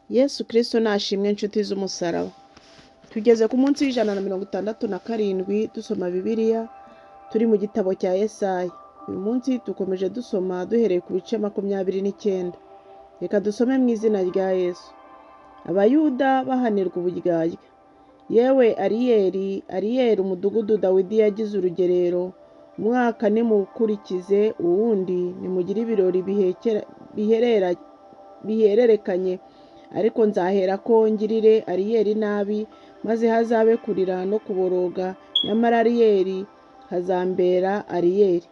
Yesu Kristo nashimwe nshuti z'umusaraba. Tugeze ku munsi w'167 dusoma Bibiliya, turi mu gitabo cya Yesaya. Uyu munsi dukomeje dusoma duhereye ku bice 29. Reka dusome mu izina rya Yesu. Abayuda bahanirwa uburyarya. Yewe Ariyeli, Ariyeli, umudugudu Dawidi yagize urugerero, umwaka nimuwukurikize uwundi, nimugire ibirori bihererekanye. Ariko nzaherako ngirire Ariyeli nabi, maze hazabe kurira no kuboroga, nyamara Ariyeli hazambera Ariyeli.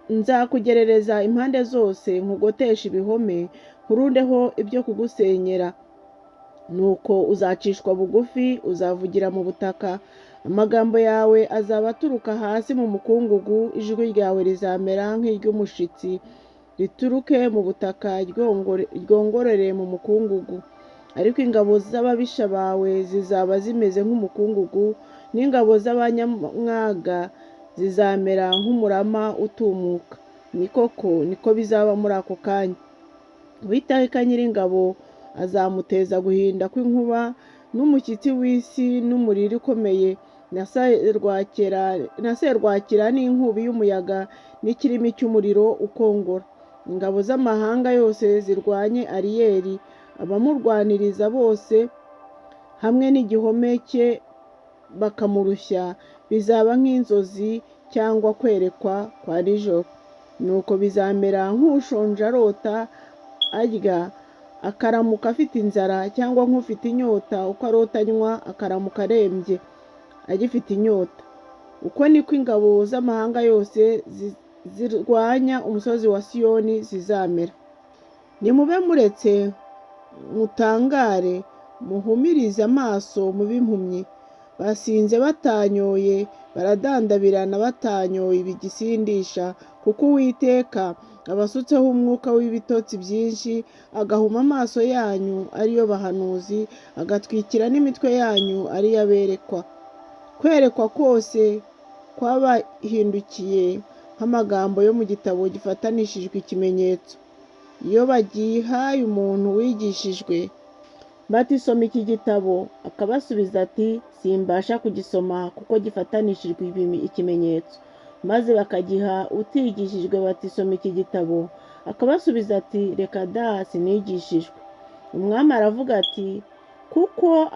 Nzakugerereza impande zose, nkugoteshe ibihome, nkurundeho ibyo kugusenyera. Nuko uzacishwa bugufi, uzavugira mu butaka, amagambo yawe azaba aturuka hasi mu mukungugu, ijwi ryawe rizamera nk'iry'umushitsi, rituruke mu butaka ryongorere mu mukungugu. Ariko ingabo z'ababisha bawe zizaba zimeze nk'umukungugu, n'ingabo z'abanyamwaga zizamera nk'umurama utumuka. Ni koko, niko bizaba muri ako kanya. Uwiteka Nyiringabo azamuteza guhinda kw'inkuba n'umushyitsi w'isi n'umuriro ukomeye na serwakira n'inkubi y'umuyaga n'ikirimi cy'umuriro ukongora. Ingabo z'amahanga yose zirwanye Ariyeli, abamurwaniriza bose hamwe n'igihome cye bakamurushya, bizaba nk'inzozi cyangwa kwerekwa kwa nijoro. Nuko bizamera nk'ushonje arota arya, akaramuka afite inzara, cyangwa nk'ufite inyota uko arota anywa, akaramuka arembye agifite inyota. Uko niko ingabo z'amahanga yose zirwanya umusozi wa Siyoni zizamera. Nimube muretse mutangare, muhumirize amaso mube impumyi. Basinze batanyoye, baradandabirana batanyoye igisindisha, kuko Uwiteka abasutseho umwuka w'ibitotsi byinshi, agahuma amaso yanyu ariyo bahanuzi, agatwikira n'imitwe yanyu ariyo aberekwa. Kwerekwa kose kwabahindukiye nk'amagambo yo mu gitabo gifatanishijwe ikimenyetso. Iyo bagihaye umuntu wigishijwe bati soma iki gitabo, akabasubiza ati simbasha kugisoma kuko gifatanishijwe ikimenyetso. Maze bakagiha utigishijwe bati soma iki gitabo, akabasubiza ati reka da, sinigishijwe. Umwami aravuga ati kuko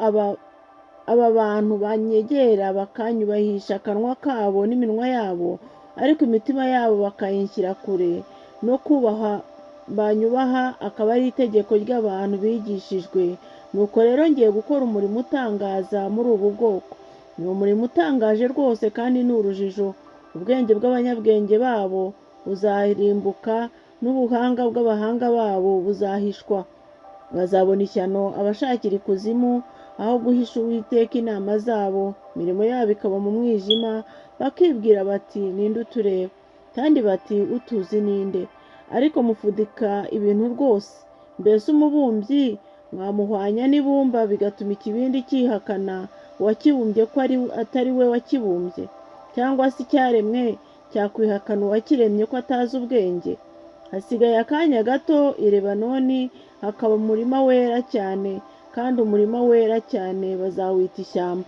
aba bantu banyegera bakanyubahisha akanwa kabo n'iminwa yabo, ariko imitima yabo bakayinshyira kure, no kubaha banyubaha akaba ari itegeko ry'abantu bigishijwe. Nuko rero ngiye gukora umurimo utangaza muri ubu bwoko. Ni umurimo utangaje rwose kandi ni urujijo. Ubwenge bw'abanyabwenge babo buzarimbuka, n'ubuhanga bw'abahanga babo buzahishwa. Bazabona ishyano abashakira ikuzimu aho guhisha Uwiteka inama zabo, imirimo yabo ikaba mu mwijima, bakibwira bati ninde utureba? Kandi bati utuzi ninde? Ariko mufudika ibintu rwose. Mbese umubumbyi mwamuhwanya n'ibumba bigatuma ikibindi cyihakana uwakibumbye ko atari we wakibumbye? Cyangwa se icyaremwe cyakwihakana uwakiremye ko atazi ubwenge? Hasigaye akanya gato i Lebanoni hakaba umurima wera cyane, kandi umurima wera cyane bazawita ishyamba.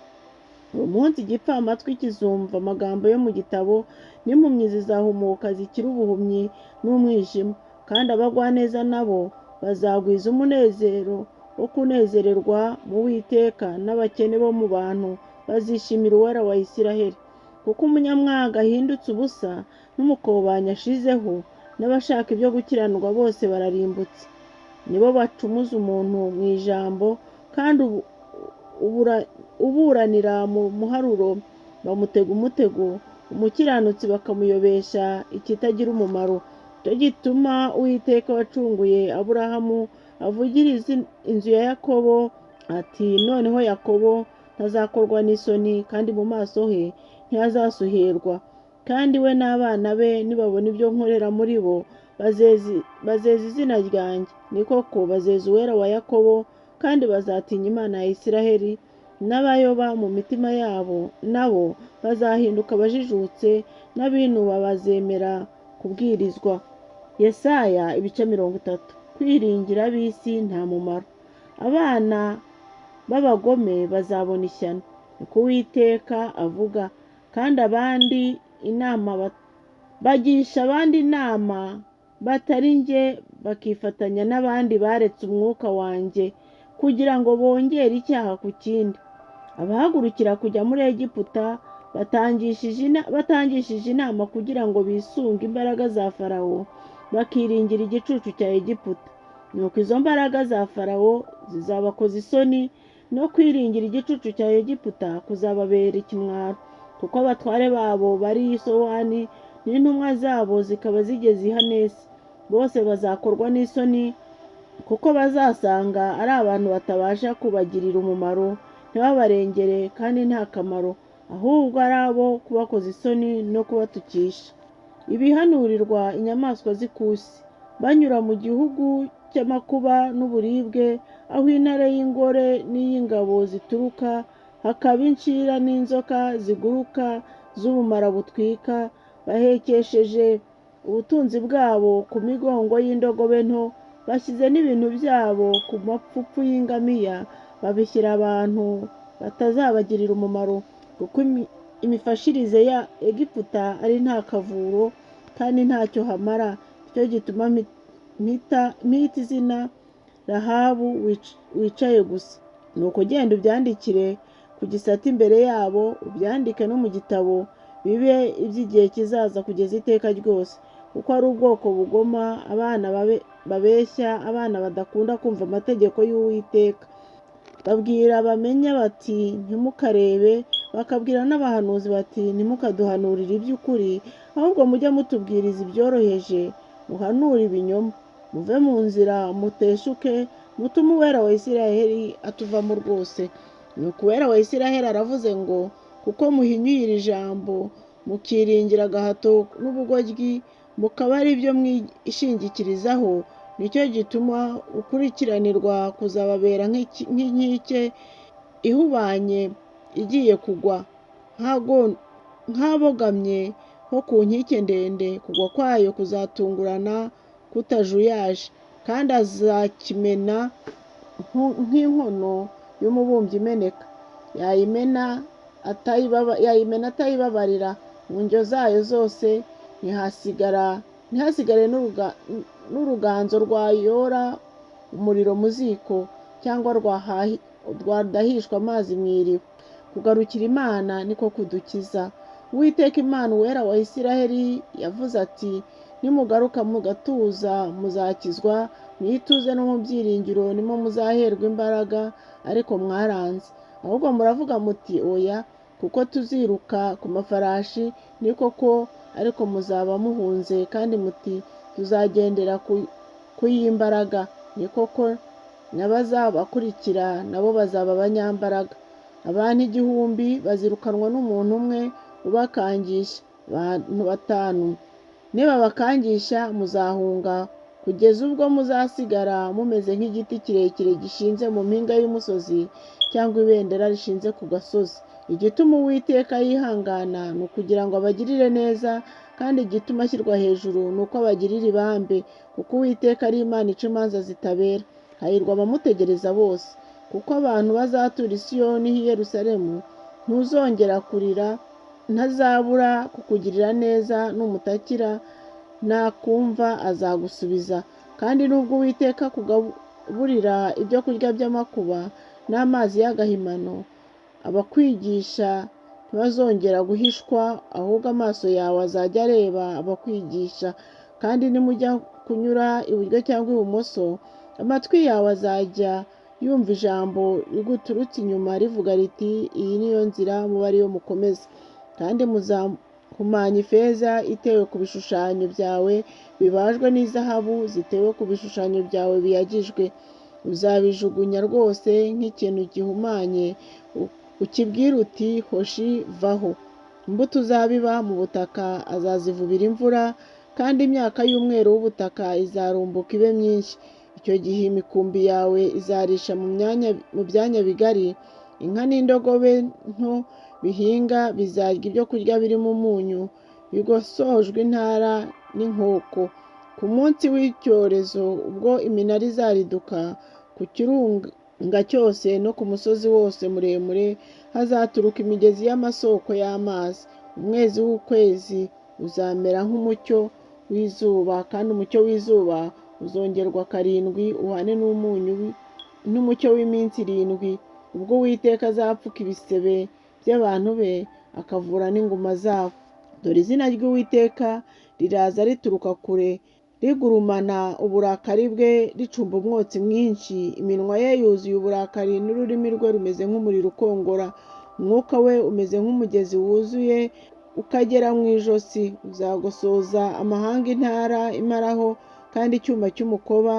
Uwo munsi igipfamatwi kizumva amagambo yo mu gitabo, n'impumyi zizahumuka zikire ubuhumyi n'umwijima, kandi abagwaneza nabo bazagwiza umunezero wo kunezererwa mu Uwiteka, n'abakene bo mu bantu bazishimira Uwera wa Isiraheli. Kuko umunyamwaga ahindutse ubusa, n'umukobanyi ashizeho, n'abashaka ibyo gukiranirwa bose bararimbutse. Nibo bacumuza umuntu mu ijambo, kandi uburanira mu muharuro bamutega umutego, umukiranutsi bakamuyobesha ikitagira umumaro. Nicyo gituma Uwiteka wacunguye Aburahamu avugiriza inzu ya Yakobo ati noneho Yakobo ntazakorwa n'isoni, kandi mu maso he ntihazasuherwa. Kandi we n'abana be nibabona ibyo nkorera muri bo, bazeza izina ryanjye. Ni koko bazeza Uwera wa Yakobo, kandi bazatinya Imana ya Isiraheli. N'abayoba mu mitima yabo nabo bazahinduka abajijutse, n'abinuba bazemera kubwirizwa. Yesaya ibice 30. Kwiringira ab'isi nta mumaro. Abana b'abagome bazabona ishyano, niko Uwiteka avuga. Kandi abandi inama bagisha abandi inama batari njye, bakifatanya n'abandi baretse umwuka wanjye, kugira ngo bongere icyaha ku kindi. Abahagurukira kujya muri Egiputa batangishije inama kugira ngo bisunge imbaraga za Farawo, bakiringira igicucu cya Egiputa. Nuko izo mbaraga za Farawo zizabakoza isoni, no kwiringira igicucu cya Egiputa kuzababera ikimwaro, kuko abatware babo bari i Sowani, n'intumwa zabo zikaba zigeze i Hanesi. Bose bazakorwa n'isoni, kuko bazasanga ari abantu batabasha kubagirira umumaro, ntibabarengere kandi nta kamaro, ahubwo ari abo kubakoza isoni no kubatukisha. Ibihanurirwa inyamaswa z'ikusi, banyura mu gihugu cy'amakuba n'uburibwe, aho intare y'ingore n'iy'ingabo zituruka, hakaba inshira n'inzoka ziguruka z'ubumara butwika. Bahekesheje ubutunzi bwabo ku migongo y'indogobe nto, bashyize n'ibintu byabo ku mapfupfu y'ingamiya, babishyira abantu batazabagirira umumaro, kuko imifashirize ya Egiputa ari nta kavuro kandi ntacyo hamara. Nicyo gituma mpita izina Rahabu wicaye gusa. Nuko ugenda ubyandikire ku gisate imbere yabo, ubyandike no mu gitabo, bibe iby'igihe kizaza kugeza iteka ryose, kuko ari ubwoko bugoma, abana babeshya, abana badakunda kumva amategeko y'Uwiteka. Babwira bamenya bati ntimukarebe, bakabwira n'abahanuzi bati ntimukaduhanurire iby'ukuri, ahubwo mujye mutubwiriza ibyoroheje, muhanure ibinyoma. Muve mu nzira muteshuke, mutume Uwera wa Isiraheli atuvamo rwose. Nuko Uwera wa Isiraheli aravuze ngo kuko muhinyuye iri jambo, mukiringira agahato n'ubugoryi, mukaba ari byo mwishingikirizaho, nicyo gituma ukurikiranirwa kuzababera nk'inkike ihubanye igiye kugwa, nk'abogamye nko ku nkike ndende. Kugwa kwayo kuzatungurana kutajuyaje, kandi azakimena nk'inkono y'umubumbyi imeneka. Yayimena atayibabarira, mu njyo zayo zose ntihasigare n'uruganzo rwayora umuriro mu ziko, cyangwa rwadahishwa amazi mu iriba. Kugarukira Imana niko kudukiza. Uwiteka Imana Uwera wa Isiraheli yavuze ati nimugaruka mugatuza muzakizwa, mwituze no mu byiringiro nimo muzaherwa imbaraga. Ariko mwaranze, ahubwo muravuga muti oya, kuko tuziruka ku mafarashi. Ni koko, ariko muzaba muhunze, kandi muti tuzagendera ku y'imbaraga. Ni koko, n'abazabakurikira nabo bazaba abanyambaraga. Abantu 1000 bazirukanwa n'umuntu umwe ubakangisha, abantu 5 nibabakangisha muzahunga, kugeza ubwo muzasigara mumeze nk'igiti kirekire gishinze mu mpinga y'umusozi, cyangwa ibendera rishinze ku gasozi. Igituma Uwiteka yihangana ni ukugira ngo abagirire neza, kandi igituma ashyirwa hejuru ni uko abagirira ibambe, kuko Uwiteka ari Imana ica imanza zitabera. Hahirwa abamutegereza bose, kuko abantu bazatura i Siyoni h'i Yerusalemu. Ntuzongera kurira, ntazabura kukugirira neza, numutakira nakumva azagusubiza. Kandi nubwo Uwiteka akugaburira ibyo kurya by'amakuba n'amazi y'agahimano, abakwigisha ntibazongera guhishwa, ahubwo amaso yawe azajya areba abakwigisha. Kandi nimujya kunyura iburyo cyangwa ibumoso, amatwi yawe azajya yumva ijambo riguturutse inyuma rivuga riti iyi niyo nzira, mube ariyo mukomeza. Kandi muzahumanya ifeza itewe ku bishushanyo byawe bibajwe n'izahabu zitewe ku bishushanyo byawe biyagijwe. Uzabijugunya rwose nk'ikintu gihumanye, ukibwira uti hoshi vaho. Imbuto uzabiba mu butaka azazivubira imvura, kandi imyaka y'umweru w'ubutaka izarumbuka ibe myinshi. Icyo gihe imikumbi yawe izarisha mu byanya bigari, inka n'indogobe nto bihinga bizarya ibyo kurya birimo umunyu, bigosojwe intara n'inkoko. Ku munsi w'icyorezo, ubwo iminara izariduka ku kirunga cyose no ku musozi wose muremure, hazaturuka imigezi y'amasoko y'amazi. Umwezi w'ukwezi uzamera nk'umucyo w'izuba, kandi umucyo w'izuba uzongerwa karindwi, uhane n'umucyo w'iminsi 7, ubwo Uwiteka azapfuka ibisebe by'abantu be, akavura n'inguma zabo. Dore izina ry'Uwiteka riraza rituruka kure, rigurumana uburakari bwe, ricumba umwotsi mwinshi. Iminwa ye yuzuye uburakari, n'ururimi rwe rumeze nk'umuriro ukongora. Umwuka we umeze nk'umugezi wuzuye ukagera mu ijosi, uzagosoza amahanga intara imaraho, kandi icyuma cy'umukoba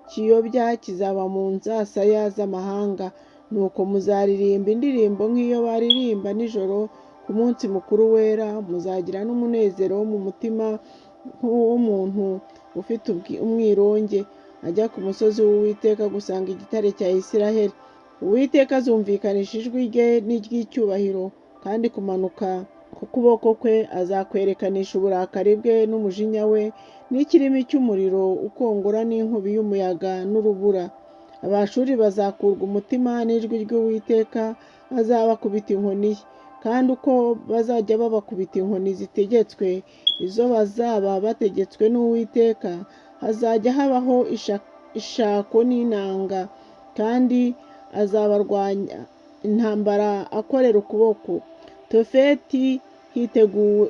kiyobya kizaba mu nzasaya z'amahanga. Nuko muzaririmba indirimbo nk'iyo baririmba nijoro ku munsi mukuru wera, muzagira n'umunezero wo mu mutima nk'uw'umuntu ufite umwironge, ajya ku musozi w'Uwiteka gusanga igitare cya Isiraheli. Uwiteka azumvikanisha ijwi rye n'iry'icyubahiro, kandi kumanuka k'ukuboko kwe azakwerekanisha uburakari bwe n'umujinya we, n'ikirimi cy'umuriro ukongora n'inkubi y'umuyaga n'urubura. Abashuri bazakurwa umutima n'ijwi ry'Uwiteka, azabakubita inkoni ye. Kandi uko bazajya babakubita inkoni zitegetswe, izo bazaba bategetswe n'Uwiteka, hazajya habaho ishako n'inanga, kandi azabarwanya intambara akorera ukuboko. Tofeti hiteguwe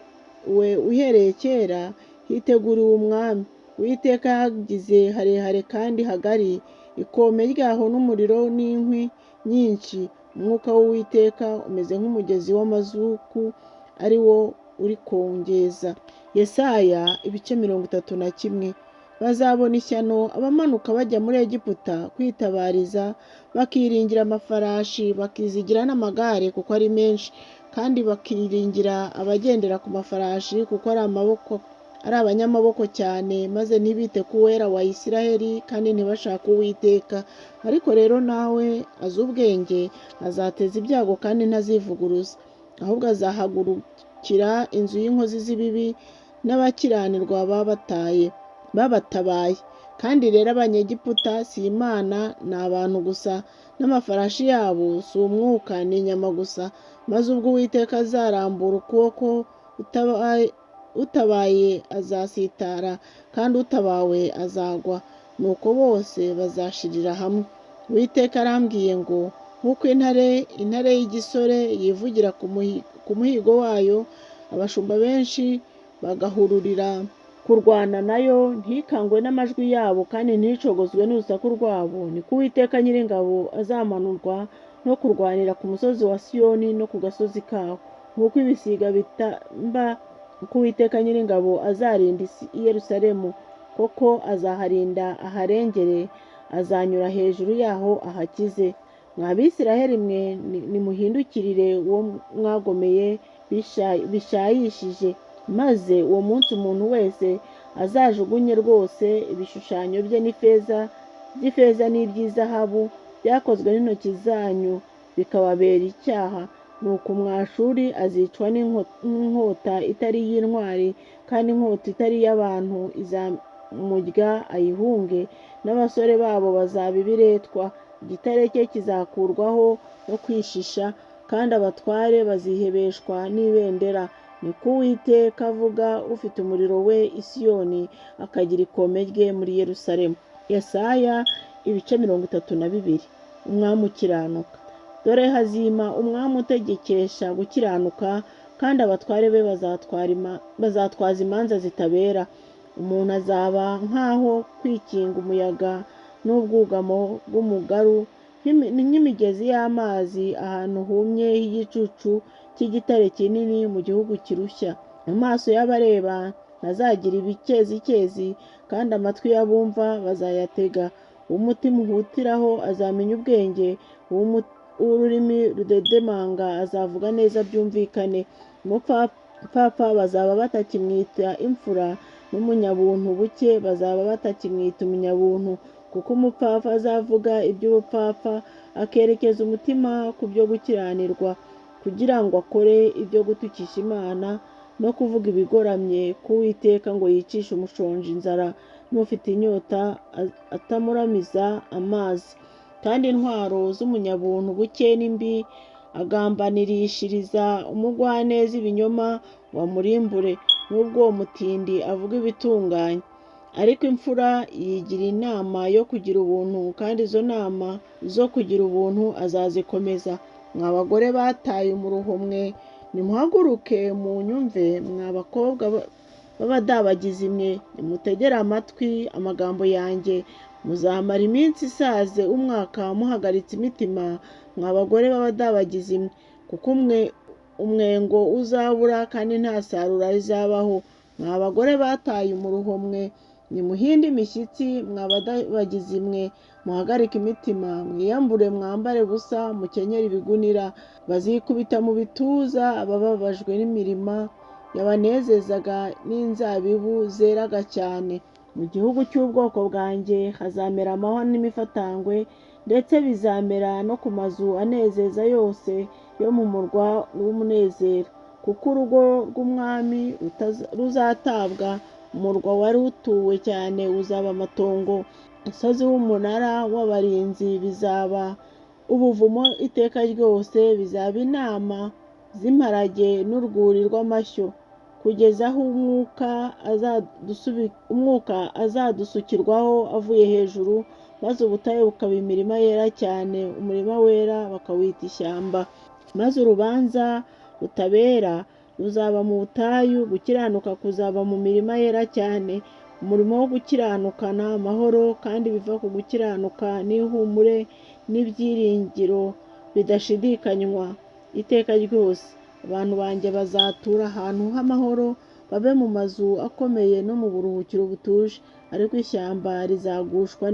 uhereye kera, hiteguriwe umwami. Uwiteka yahagize harehare kandi hagari, ikome ryaho n'umuriro n'inkwi nyinshi. Umwuka w'Uwiteka umeze nk'umugezi w'amazuku, ari wo uri kongeza. Yesaya ibice 31. Bazabona ishyano abamanuka bajya muri Egiputa kwitabariza, bakiringira amafarashi, bakizigira n'amagare kuko ari menshi, kandi bakiringira abagendera ku mafarashi kuko ari abanyamaboko cyane, maze ntibite ku Uwera wa Isiraheli, kandi ntibashake Uwiteka. Ariko rero nawe azi ubwenge, azateza ibyago kandi ntazivuguruza, ahubwo azahagurukira inzu y'inkozi z'ibibi n'abakiranirwa babatabaye. Kandi rero Abanyegiputa si Imana, ni abantu gusa, n'amafarashi yabo si umwuka, ni inyama gusa. Maze ubwo Uwiteka azarambura ukuboko, utabaye azasitara, kandi utabawe azagwa, nuko bose bazashirira hamwe. Uwiteka arambwiye ngo, nk'uko intare y'igisore yivugira ku muhigo wayo, abashumba benshi bagahururira kurwana nayo, ntikangwe n'amajwi yabo kandi nticogozwe n'urusaku rwabo, niko Uwiteka Nyiringabo azamanurwa no kurwanira ku musozi wa Siyoni no ku gasozi kaho. Nk'uko ibisiga bitamba, uko Uwiteka Nyiringabo azarinda i Yerusalemu, koko azaharinda aharengere, azanyura hejuru yaho ahakize. Mwa Bisiraheli mwe, nimuhindukirire uwo mwagomeye bishayishije, maze uwo munsi umuntu wese azajugunye rwose ibishushanyo bye by'ifeza n'iby'izahabu byakozwe n'intoki zanyu, bikababera icyaha. Nuko Umwashuri azicwa n'inkota itari iy'intwari, kandi inkota itari iy'abantu izamurya ayihunge, n'abasore babo bazaba ibiretwa. Igitare cye kizakurwaho no kwishisha, kandi abatware bazihebeshwa n'ibendera. Niko Uwiteka avuga, ufite umuriro we i Siyoni, akagira ikome rye muri Yerusalemu. Yesaya ibice 32. Umwami ukiranuka. Dore hazima umwami utegekesha gukiranuka, kandi abatware be bazatwaza imanza zitabera. Umuntu azaba nk'aho kwikinga umuyaga n'ubwugamo bw'umugaru, nk'imigezi y'amazi ahantu humye h'igicucu cy'igitare kinini mu gihugu kirushya. Amaso y'abareba ntazagira ibikezikezi, kandi amatwi y'abumva bazayatega. Uw'umutima uhutiraho azamenya ubwenge, uw'ururimi rudedemanga azavuga neza byumvikane. Umupfapfa bazaba batakimwita imfura, n'umunyabuntu buke bazaba batakimwita umunyabuntu, kuko umupfapfa azavuga iby'ubupfapfa, akerekeza umutima ku byo gukiranirwa, kugira ngo akore ibyo gutukisha Imana no kuvuga ibigoramye ku Uwiteka ngo yicishe umushonji inzara, n'ufite inyota atamuramiza amazi. Kandi intwaro z'umunyabuntu buke ni mbi, agambanirishiriza umugwaneza ibinyoma ngo amurimbure, n'ubwo uwo mutindi avuga ibitunganye. Ariko imfura yigira inama yo kugira ubuntu, kandi izo nama zo kugira ubuntu azazikomeza. Mwa bagore bataye umuruho mwe, nimuhaguruke munyumve, mwa bakobwa b'abadabagizi mwe, nimutegere amatwi amagambo yanjye. Muzamara iminsi isaze umwaka muhagaritse imitima, mwa bagore b'abadabagizi mwe, kuko umwengo uzabura kandi nta sarura rizabaho. Mwa bagore bataye umuruho mwe, nimuhinde imishyitsi, mwa badabagizi mwe, muhagarike imitima, mwiyambure mwambare busa, mukenyere ibigunira. Bazikubita mu bituza abababajwe n'imirima yabanezezaga n'inzabibu zeraga cyane. Mu gihugu cy'ubwoko bwanjye hazamera amahwa n'imifatangwe, ndetse bizamera no ku mazu anezeza yose yo mu murwa w'umunezero, kuko urugo rw'umwami ruzatabwa, umurwa wari utuwe cyane uzaba amatongo, umusozi w'umunara w'abarinzi bizaba ubuvumo iteka ryose, bizaba inama z'imparage n'urwuri rw'amashyo, kugeza aho umwuka azadusukirwaho avuye hejuru, maze ubutayu bukaba imirima yera cyane, umurima wera bakawita ishyamba. Maze urubanza rutabera ruzaba mu butayu, gukiranuka kuzaba mu mirima yera cyane. Umurimo wo gukiranuka ni amahoro, kandi biva ku gukiranuka n'ihumure n'ibyiringiro bidashidikanywa iteka ryose. Abantu banjye bazatura ahantu h'amahoro, babe mu mazu akomeye no mu buruhukiro butuje. Ariko ishyamba rizagushwa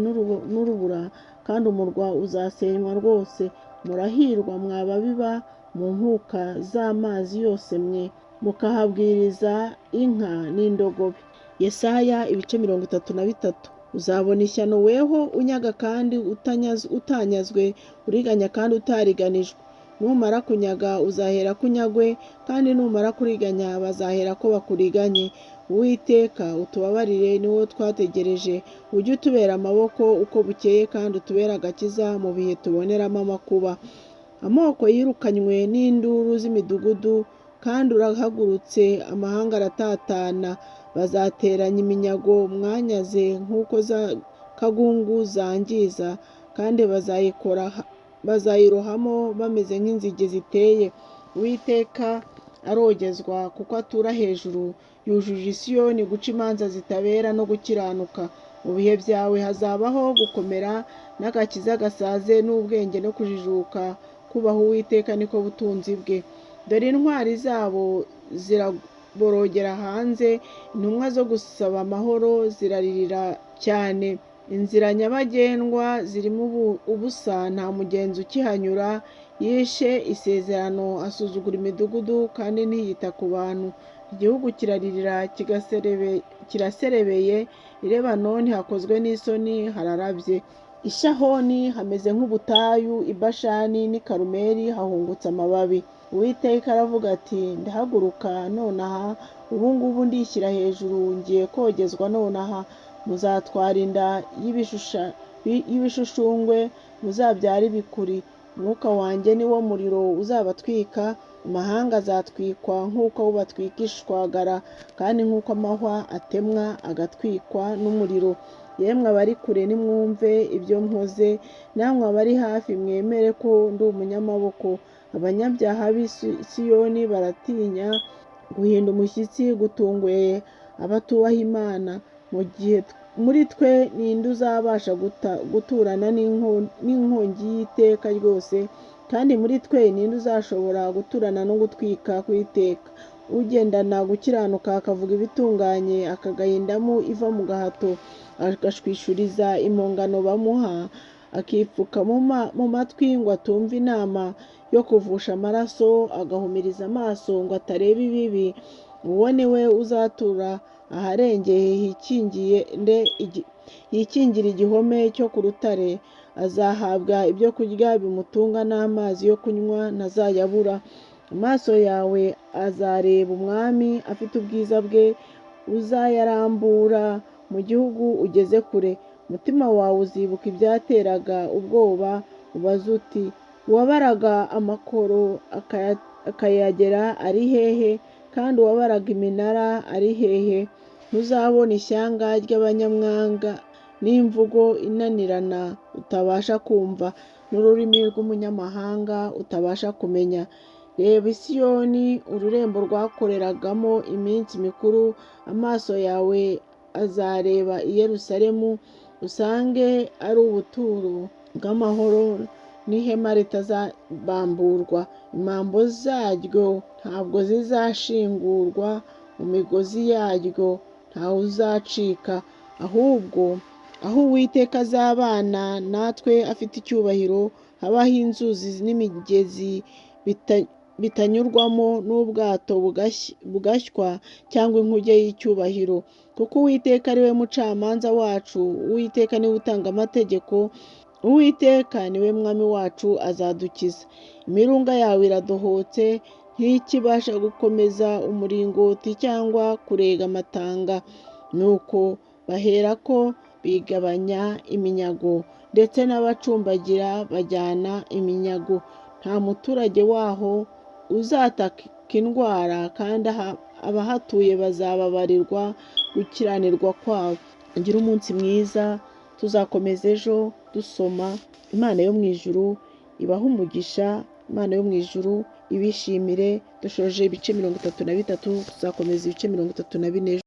n'urubura, kandi umurwa uzasenywa rwose. Murahirwa mwa babiba mu nkuka z'amazi yose mwe, mukahabwiriza inka n'indogobe. Yesaya ibice 33. Uzabona ishyano weho unyaga kandi utanyazwe, uriganya kandi utariganijwe. Numara kunyaga uzahera ko unyagwe, kandi numara kuriganya bazahera ko bakuriganye. Uwiteka utubabarire, ni wowe twategereje, ujye utubera amaboko uko bukeye, kandi utubere agakiza mu bihe tuboneramo amakuba. Amoko yirukanywe n'induru z'imidugudu, kandi urahagurutse, amahanga aratatana. Bazateranya iminyago mwanyaze nk'uko za kagungu zangiza, kandi bazayirohamo bameze nk'inzige ziteye. Uwiteka arogezwa kuko atura hejuru, yujuje i Siyoni guca imanza zitabera no gukiranuka. Mu bihe byawe hazabaho gukomera n'agakiza gasaze n'ubwenge no kujijuka, kubaha Uwiteka niko butunzi bwe. Dore intwari zabo ziraborogera hanze, intumwa zo gusaba amahoro ziraririra cyane. Inzira nyabagendwa zirimo ubusa, nta mugenzi ukihanyura. Yishe isezerano, asuzugura imidugudu, kandi ntiyita ku bantu. Igihugu kiraririra kiraserebeye, i Lebanoni hakozwe n'isoni, hararabye. I Shahoni hameze nk'ubutayu, i Bashani n'i Karumeli hahungutse amababi. Uwiteka aravuga ati: Ndahaguruka nonaha, ubu ngubu ndishyira hejuru, ngiye kogezwa nonaha. Muzatwara inda y'ibishushungwe, muzabyare ibikuri. Umwuka wanjye ni wo muriro uzabatwika, amahanga azatwikwa nk'uko batwika ishwagara, kandi nk'uko amahwa atemwa agatwikwa n'umuriro. Yemwe abari kure nimwumve ibyo nkoze, namwe abari hafi mwemere ko ndi umunyamaboko. Abanyabyaha b'i Siyoni baratinya, guhinda umushyitsi gutunguye abatubaha Imana. Mu gihe muri twe ninde uzabasha guturana n'inkongi y'iteka ryose? Kandi muri twe ninde uzashobora guturana no gutwika kw'iteka? Ugendana gukiranuka akavuga ibitunganye, akagaya indamu iva mu gahato, agashwishuriza impongano bamuha, akipfuka mu matwi ngo atumva inama yo kuvusha amaraso, agahumiriza amaso ngo atareba ibibi, uwo ni we uzatura aharengeye hikingira igihome cyo ku rutare, azahabwa ibyo kurya bimutunga n'amazi yo kunywa ntazayabura. Amaso yawe azareba umwami afite ubwiza bwe, uzayarambura mu mu gihugu ugeze kure. Umutima wawe uzibuka ibyateraga ubwoba, ubaze uti uwabaraga amakoro akayagera ari hehe? Kandi uwabaraga iminara ari hehe? Ntuzabona ishyanga ry'abanyamwanga n'imvugo inanirana utabasha kumva, n'ururimi rw'umunyamahanga utabasha kumenya. Reba i Siyoni, ururembo rwakoreragamo iminsi mikuru, amaso yawe azareba i Yerusalemu, usange ari ubuturo bw'amahoro n'ihema ritazabamburwa. Imambo zaryo ntabwo zizashingurwa, mu migozi yaryo ntawuzacika, ahubwo aho Uwiteka azabana natwe afite icyubahiro, habaho inzuzi n'imigezi bitanyurwamo n'ubwato bugashywa cyangwa inkuge y'icyubahiro. Kuko Uwiteka ari we mucamanza wacu, Uwiteka niwe utanga amategeko, Uwiteka niwe mwami wacu azadukiza. Imirunga yawe iradohotse, ntikibasha gukomeza umuringoti cyangwa kurega amatanga. Nuko baherako bigabanya iminyago, ndetse n'abacumbagira bajyana iminyago. Nta muturage waho uzataka indwara, kandi abahatuye bazababarirwa gukiranirwa kwabo. Ugire umunsi mwiza, tuzakomeza ejo dusoma. Imana yo mu ijuru ibahe umugisha, Imana yo mu ijuru ibishimire. Dushoje ibice 33, tuzakomeza ibice 34 ejo.